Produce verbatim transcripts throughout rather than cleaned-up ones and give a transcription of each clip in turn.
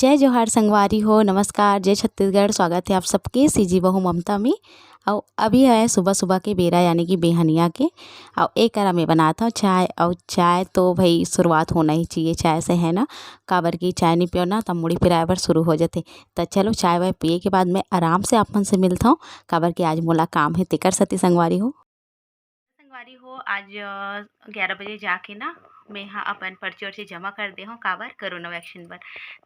जय जोहार संगवारी हो, नमस्कार, जय छत्तीसगढ़। स्वागत है आप सबके सीजी बहू ममता में। अउ अभी है सुबह सुबह के बेरा, यानी कि बेहनिया के। अउ ए करा में बनात हव चाय। अउ चाय तो भाई शुरुआत होना ही चाहिए चाय से, है ना? काबर कि चाय नहीं पियो ना, तब मुड़ी पिराए बर शुरू हो जाथे। त चलो, चाय वाय पिए के बाद में आराम से आप मन से मिलत हव, काबर कि आज मोला काम है तेकर सेती संगवारी हो। संगवारी हो, आज, अ, ग्यारह बजे जाके ना मैं ह अपन पर्ची वर्ची जमा कर दे हव, काबर कोरोना वैक्सीन बर।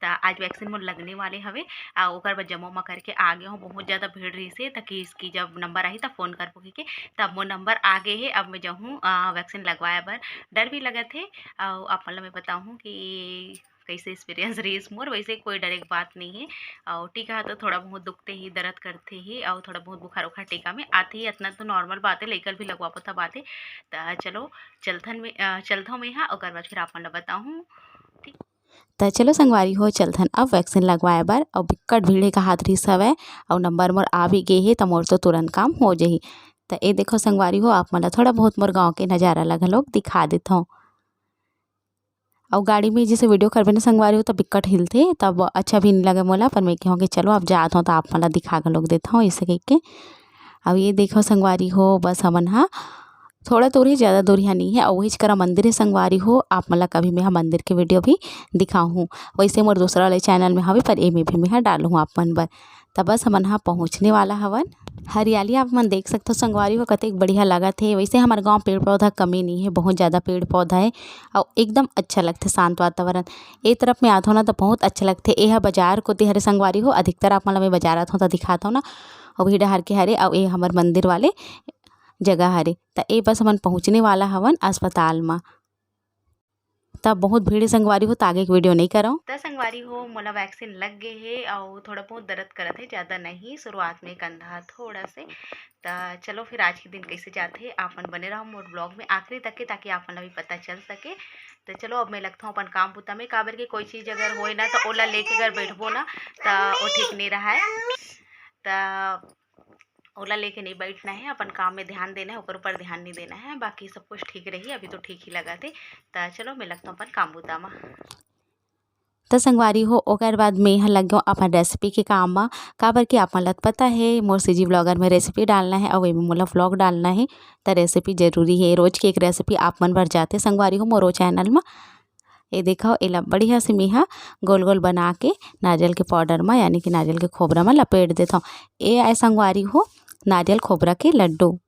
त आज वैक्सीन मोर लगने वाले हवे, अ, ओकर बर जमा उमा करके आ गे हव। बहुत ज़्यादा भीड़ रहिस हे, त किहिस कि जब नंबर आही त फ़ोन करबो कहिके। त अब मोर नंबर आ गे हे, अब मैं जाहूँ, अ, वैक्सीन लगवाए बर। डर भी लगत हे, अउ आप मन ल मैं बताहूँ कि कइसे एक्सपीरियंस रहिस मोर। वैसे कोई डरे के बात नहीं है। अउ टीका ह तो थोड़ा बहुत दुखते ही, दर्द करते ही, अउ थोड़ा बहुत बुखार उखार टीका में आते ही, इतना तो नॉर्मल बात है, लइका ल भी लगवा पता बात है। त चलो, चलथन में, अ, चलथव में हा, ओकर बाद फिर आप मन ल बताहूँ। ठीक। त चलो संगवारी हो, चलथन अब वैक्सीन लगवाए बर। अउ बिक्कट भीड़ हे कहात रहिस हवय, अउ नंबर मोर आ भी गे हे, त मोर तो तुरंत काम हो जाही। त ए देखो संगवारी हो, आप मन ल थोड़ा बहुत मोर गाँव के नजारा ल घलोक दिखा देथव। अउ गाड़ी में जैसे वीडियो करबे ना संगवारी हो, त बिक्कट हिलथे, तब अच्छा भी नहीं लगे मोला। पर मैं कहूँ कि चलो, अब जात हव, त आप मन ल दिखा घलोक देत हव, ऐसे कहिके। अब ये देखो संगवारी हो, बस हमन हा थोड़ा दूर ही, ज़्यादा दूर ही नहीं है, अउ वहीच करा मंदिर है संगवारी हो। आप मन ल कभी मैं हा मंदिर के वीडियो भी दिखाहूँ। वैसे मोर दूसरा वाले चैनल में हवे, पर ए में भी मैं हा डालहूँ आप मन बर। त बस हमन हा पहुँचने वाला हवन। हरियाली आप मन देख सकथव संगवारी हो, कतेक बढ़िया लगत हे। वैसे हमर गाँव पेड़ पौधा कमी नहीं है, बहुत ज़्यादा पेड़ पौधा है, अउ एकदम अच्छा लगथे, शांत वातावरण। ए तरफ में आथव ना, त बहुत अच्छा लगथे। ए ह बाजार कोती हरे संगवारी हो, अधिकतर आप मन ल मैं बाजार आथव त दिखाथव ना। अउ वही डहर के हरे, अउ ए हमर मंदिर वाले जगह हरे। त ए बस हमन पहुँचने वाला हवन अस्पताल म। त बहुत भीड़ हे संगवारी हो, त आगे के वीडियो नहीं करव। त संगवारी हो, मोला वैक्सीन लग गे हे अउ थोड़ा बहुत दर्द करत हे, ज़्यादा नहीं, शुरुआत में कंधा थोड़ा से। त चलो फिर आज के दिन कैसे जाथे, आप मन बने रहो मोर ब्लॉग में आखिरी तक के, ताकि आप मन ला भी पता चल सके। त चलो अब मैं लगथव अपन काम बुता में, काबर के कोई चीज़ अगर होए ना त ओला लेके अगर बैठबो ना त ओ ठीक नहीं रहा है। त ओला लेके नहीं बैठना है, अपन काम में ध्यान देना है, ओकर ऊपर ध्यान नहीं देना है, बाकी सब कुछ ठीक रही, अभी तो ठीक ही लगत हे। त चलो मैं लगथव अपन काम बुता में। त संगवारी हो, ओकर बाद में ह लग गेंव अपन रेसिपी के काम म, काबर कि आप मन ल पता हे मोर सीजी ब्लॉगर में रेसिपी डालना है अउ एमे मोला ब्लॉग डालना है, त रेसिपी जरूरी है। रोज के एक रेसिपी आप मन बर जाथे संगवारी हो मोरो चैनल म। ये देखो, एला बढ़िया से मेहा गोल गोल बना के नारियल के पाउडर म, यानी कि नारियल के खोबरा म लपेट देथव। ए आय संगवारी हो नारियल खोबरा के लड्डू।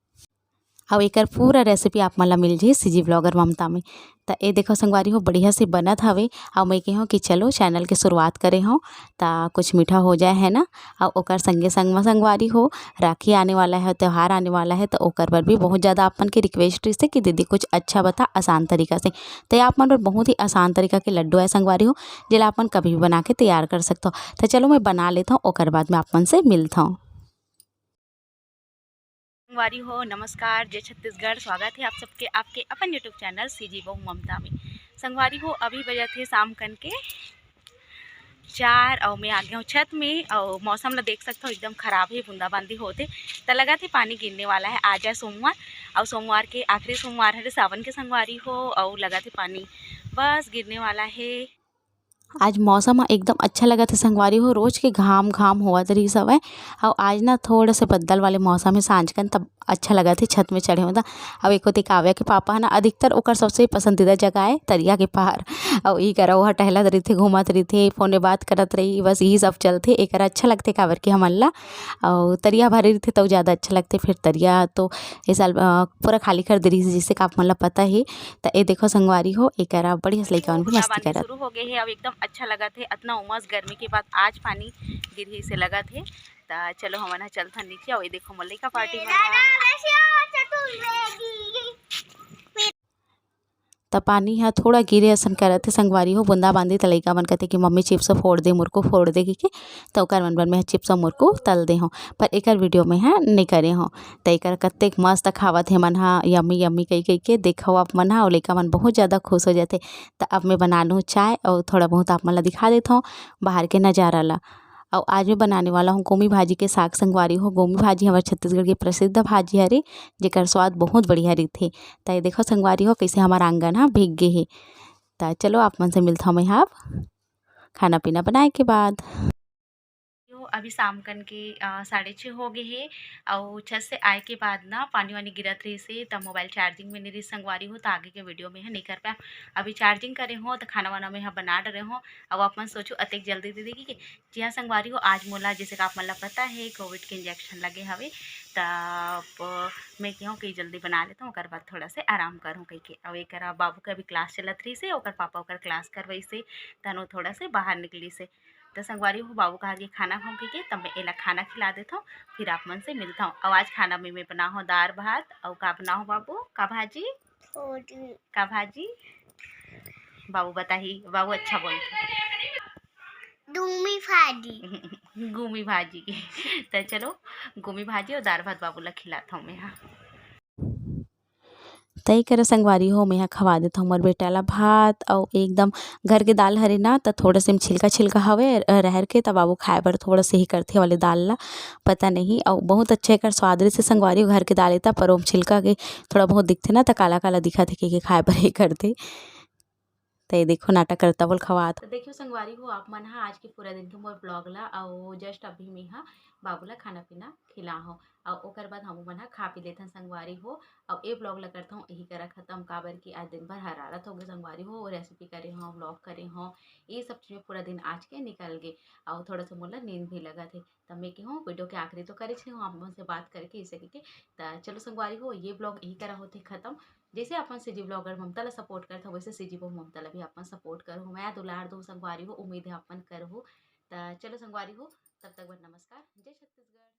अउ एकर पूरा रेसिपी आप मन ला मिल जाही सीजी ब्लॉगर ममता में। त ए देखो संगवारी हो, बढ़िया से बनत हवे। अउ मैं कहेंव कि चलो चैनल के शुरुआत करे हव, त कुछ मीठा हो जाए, है ना। अउ ओकर संगे संग म संगवारी हो, राखी आने वाला है, त्यौहार आने वाला है, त ओकर बर भी बहुत ज़्यादा आप मन के रिक्वेस्ट रहिसे कि दीदी कुछ अच्छा बता, आसान तरीका से। त ये आप मन बर बहुत ही आसान तरीका के लड्डू आय संगवारी हो, जेला आप मन कभी भी बना के तैयार कर सकथव। त चलो मैं बना लेथव, ओकर बाद में आप मन से मिलथव। संगवारी हो, नमस्कार, जय छत्तीसगढ़। स्वागत है आप सबके आपके अपन YouTube चैनल सीजी बहू ममता में। संगवारी हो, अभी बजत हे शाम कन के चार, अउ मैं आ गेंव छत में, अउ मौसम ला देख सकथव, एकदम खराब हे, बूंदाबांदी होत हे। त लगत हे पानी गिरने वाला है, आज आय सोमवार, अउ सोमवार के आखिरी सोमवार हरे सावन के संगवारी हो, अउ लगत हे पानी बस गिरने वाला है। आज मौसम ह एकदम अच्छा लगत हे संगवारी हो, रोज के घाम घाम होवत रहिस हवय, अउ आज ना थोड़ा से बदल वाले मौसम हे, सांझ कन तब अच्छा लगत हे छत में चढ़े में। त अब एको ते काव्या के पापा ह ना, अधिकतर ओकर सबसे पसंदीदा जगह आय तरिया के पार, अउ ई करा ओहा टहलत रहिथे, घूमत रहिथे, फोन में बात करत रही, बस यही सब चलथे। एकर अच्छा लगथे काबर कि हमन ला, अउ तरिया भरे रहिथे त ज़्यादा अच्छा लगथे। फिर तरिया तो ए साल, अ, पूरा खाली कर दे रहिस, जैसे कि आप मन ला पता हे। त ए देखो संगवारी हो, एकरा बढ़िया से लइका मन भी मस्ती बूंदाबांदी करत। शुरू हो गए हे, अब एकदम अच्छा लगत हे। अतना उमस गर्मी के बाद आज पानी गिरही से लगत हे। त चलो हमन ह चलथन नीचे, अउ ए देखो मोर लइका पार्टी मन ह। त पानी ह थोड़ा गिरे असन करत हे संगवारी हो, बूंदाबांदी। त लइका मन कथे कि मम्मी चिप्स फोड़ दे, मुरकू फोड़ दे कहिके, त ओकर मन बर मैं ह चिप्स अउ मुरकू तल दे हव, पर एकर वीडियो मैं ह नइ करे हव। त एकर कतेक मस्त खावत हे मन ह, यम्मी यम्मी कहि कहि के। देखव आप मन ह, अउ लइका मन बहुत ज़्यादा खुश हो जाथे। त अब मैं बना लूँ चाय अउ थोड़ा बहुत आप मन ल दिखा देथव बाहर के नज़ारा ल। अउ आज मैं बनाने वाला हूँ गोमी भाजी के साग संगवारी हो। गोमी भाजी हमर छत्तीसगढ़ के प्रसिद्ध भाजी हरे, जेकर स्वाद बहुत बढ़िया रहिथे। त ये देखो संगवारी हो, कइसे हमर आंगन ह भीग गे हे। त चलो आप मन से मिलथव मैं ह अब। खाना पीना बनाए के बाद। यो अभी शाम कन के, अ, साढ़े छः हो गए हे, अउ छत से आए के बाद ना पानी वानी गिरत रहिस हे, त मोबाइल चार्जिंग में नहीं रहिस संगवारी हो, त आगे के वीडियो में ह नहीं कर पाए। अभी चार्जिंग करे हो, त खाना वाना में ह बना डरे हो। अब आप मन सोचो, अतेक जल्दी दे देगी के? जी हाँ संगवारी हो, आज मोला, जैसे कि आप मन ला पता है, कोविड के इंजेक्शन लगे हवे, त अब मैं कहूँ कि जल्दी बना लेता हूँ, ओकर बाद थोड़ा से आराम करूँ कह के। अब एकरा बाबू के अभी क्लास चलत रहिस हे, ओकर पापा ओकर क्लास करवाइस हे, तनो थोड़ा से बाहर निकलिस हे। त संगवारी हो, बाबू कहा कि खाना खाऊं कह के, तब मैं एला खाना खिला देता हूँ, फिर आप मन से मिलता हूँ। अब आज खाना में मैं बना हूँ दाल भात, अउ का बना हूँ बाबू, का भाजी? रोटी। का भाजी? बाबू बताही, बाबू अच्छा बोलथे। दूमी भाजी। गुमी भाजी। त चलो, गुमी भाजी अउ दाल भात बाबू ला खिलात हूँ मैं हा। तय करा संगवारी हो, मैं हा खवा देत हूँ हमर बेटा ला भात, अउ एकदम घर के दाल हरे ना, त थोड़ा से छिलका छिलका हवे, अ, रहर के, त बाबू खाए बर थोड़ा से ही करथे वाले दाल ला, पता नहीं। अउ बहुत अच्छा एकर स्वाद रहिसे संगवारी हो, घर के दाल ए त, पर ओम छिलका के थोड़ा बहुत दिखथे ना, त काला काला दिखत हे, के, के खाए बर हे करथे। त ये देखो, नाटक करता बोल खवात। त देखियो संगवारी हो, आप मन हा आज के पूरा दिन के मोर ब्लॉग ला, अउ जस्ट अभी मैं हा बाबू ला खाना पीना खिला हूँ, अउ ओकर बाद हम मन हा खा पी लेथन संगवारी हो। अउ ए ब्लॉग ला करता हूँ यही करा खत्म, काबर कि आज दिन भर हरारत हो गए संगवारी हो, रेसिपी करे हो, ब्लॉग करे हो, ये सब चीज में पूरा दिन आज के निकल गए, अउ थोड़ा सा मोला नींद भी लगत हे। त मैं कहूँ वीडियो के आखिरी तो करे छे हूँ आप मन से बात करके, इसे के। त चलो संगवारी हो, ये ब्लॉग यही करा होथे खत्म। जैसे अपन सीजी ब्लॉगर ममता ला सपोर्ट करत हो, वैसे सीजी बहू ममता ला भी अपन सपोर्ट करो, मया दुलार दो संगवारी हो, उम्मीद है अपन करहु। त चलो संगवारी हो, तब तक बर नमस्कार, जय छत्तीसगढ़।